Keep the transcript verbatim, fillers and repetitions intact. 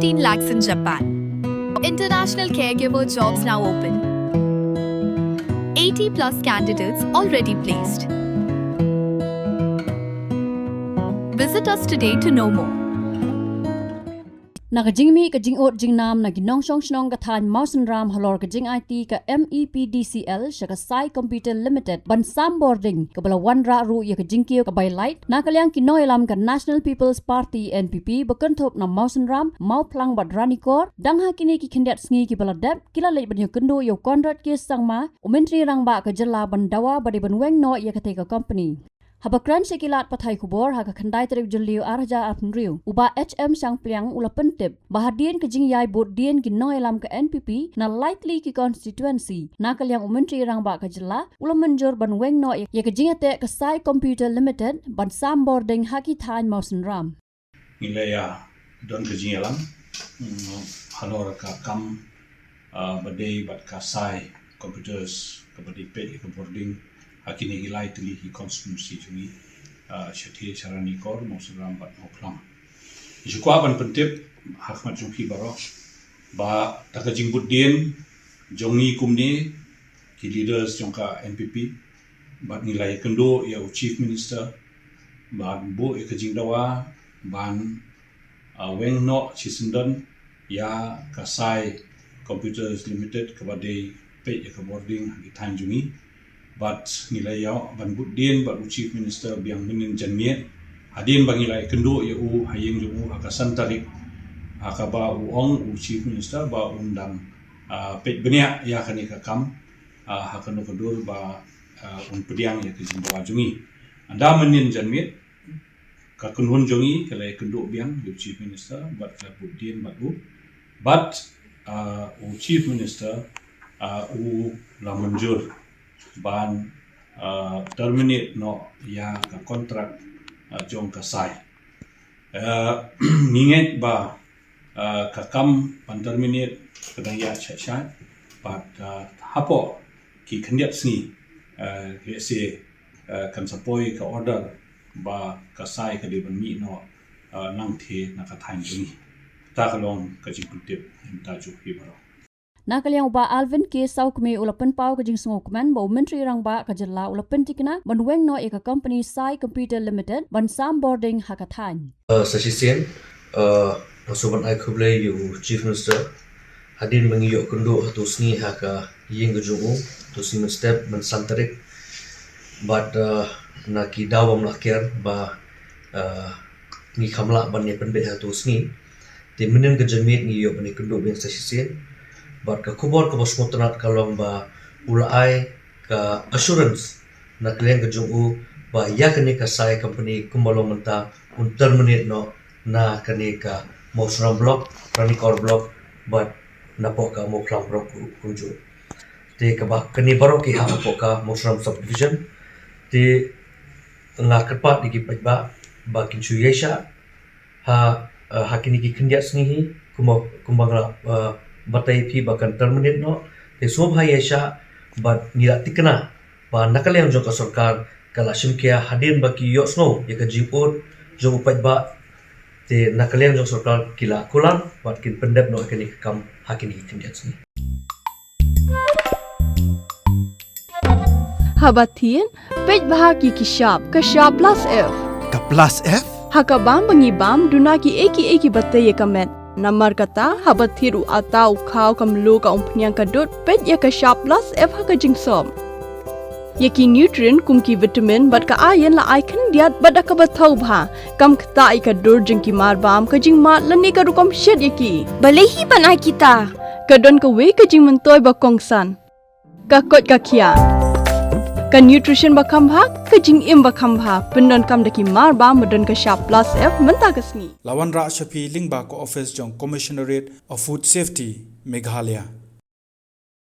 fifteen lakhs in Japan. International caregiver jobs now open. eighty plus candidates already placed. Visit us today to know more. Na ka jingmih ka jingud jingnam na ki nongshong shnong ka thaiñ Mawsynram halor ka jingaiti ka MEPDCL sha ka Sai Computer Limited ban sam bording, kaba la wanrah ruh ïa ka jingkiew ka bai light na ka liang ki nongïalam ka National People's Party, NPP, ba kynthup na Mawsynram, Mawphlang bad Ranikor. Dang ha kine ki khyndiat sngi kiba la dep, ki la leit ban ïakynduh ïa u Conrad K Sangma, u Myntri Rangbah ka jylla, ban dawa ba dei ban weng noh ïa katei ka company. Haba kren sha ki lad pathai khubor ha ka khyndai tarik Jylliew ar hajar arphew hynriew, u Bah H M Shangpliang u la pyntip ba hadien ka jingïai vote dien ki nongïalam ka NPP na lai tylli ki constituency na ka liang u Myntri Rangbah ka jylla u la mynjur ban weng noh ïa ka jingïateh ka Sai Computer Limited ban sam bording ha ki thaiñ Mawsynram. Ngi la ïa don ka jingïalam, mm, halor ka kam, ah, ba dei bad ka Sai Computers kaba dei peit ïa ka bording ha kine ki lai tylli ki constituency jong ngi, ah, Shadhir, Ranikor, Mawsynram bad Mawphlang. Ngi shu kwah ban pyntip ha khmat jong phi baroh ba da ka jingvote dien jong ngi kumne ki leaders jong ka NPP, bad ngi la ïakynduh ïa u Chief Minister ban buh ïa ka jingdawa ban, ah, weng noh shisyndon ïa ka Sai Computers Limited kaba dei peit ïa ka bording ha ki thaiñ jong ngi. Bad ngi la ïoh ban bud dien bad u Chief Minister biang mynnin janmiet, hadien ba ngi la ïakynduh ïa u ha ïing jong u ha ka san tarik, ha kaba u ong u Chief Minister ba un dang, ah, peit bniah ïa kane ka kam, ah, ha kano ka dur ba, ah, un pdiang ïa ka jingdawa jong ngi. Ynda mynnin janmiet ka kynhun jong ngi ka la ïakynduh biang ïa u Chief Minister bad ka la bud dien bad u, bad, ah, u Chief Minister, ah, u la mynjur ban, ah, terminate noh ïa ka contract, ah, jong ka Sai. Ah, ngi ngeit ba, ah, ka kam ban terminate ka dang ïaid shai shai bad, ah, hapoh ki khyndiat sngi, ah, lehse, ah, kan sa poi ka order ba ka Sai ka dei ban mih noh, ah, nangtei na ka thaiñ jong ngi. Kata ka long ka jingpyntip mynta jong phi baroh. Na ka liang u Bah Alvin K Sawkmie u la pynpaw ka jingsngewkmen ba u Myntri Rangbah ka jylla u la pynthikna ban weng noh ïa ka company Sai Computer Limited ban sam bording ha ka thaiñ. Uh, sa shisien, uh, nga sngewbha ban ai khublei ïa u Chief Minister hadien ba ngi ïoh kynduh ha tu sngi ha ka ïing ka jong u, tu sngi mynstep, mynsan tarik. Bad, uh, na ki daw bym lah kiar ba, uh, ngi kham lah ban ïa pynbeit ha tu sngi. Te mynnin ka janmiet ngi ïoh ban ïakynduh biang sa shisien. Bad ka khubor kaba sngewtynnat ka long ba u la ai ka assurance na ka liang ka jong u ba ïa kane ka Sai company kumba long mynta un terminate noh na kane ka Mawsynram block, Ranikor block, bad napoh ka Mawphlang block kumjuh. Te kaba kane baroh ki hap hapoh ka Mawsynram subdivision. Te nga kyrpad ïa ki paidbah ba kin shu ïaishah ha, eh, ha kine ki khyndiat sngi hi, kumba, kumba nga la, eh, batai ïa phi ba kan terminate noh. Te sngewbha ïaishah bad ngi la thikna ba na ka liang jong ka sorkar ka la shim khia hadien ba ki ïohsngew ïa ka jingud jong u paidbah. Te na ka liang jong sorkar ki la kular bad kin pyndep noh ïa kane ka kam ha kine ki khyndiat sngi. Haba thied, peit bha ïa ki shap, ka shap plus F. Ka plus F? Ha ka bam ba ngi bam, duna kiei kiei kiba tei ïa ka met. Namar kata, haba thied u atta, u khaw, ka mluh, ka umphniang, ka dud, peit ïa ka shap plus F ha ka jingsop. Ïa ki nutrient kum ki vitamin bad ka iron la ai khyndiat bad da kaba thaw bha. Kam ktah ïa ka dur jong ki marbam, ka jingmad lane ka rukom shet ïa ki. Balei hi ban ai kita? Ka don kawei ka jingmyntoi ba kongsan. Ka koit ka khiah. Ka nutrition ba kham bha, ka jingim ba kham bha. Pyndonkam da ki marbam ba don ka shap plus F mynta ka sngi. La wanrah sha phi lyngba ka office jong Commissionerate of Food Safety, Meghalaya.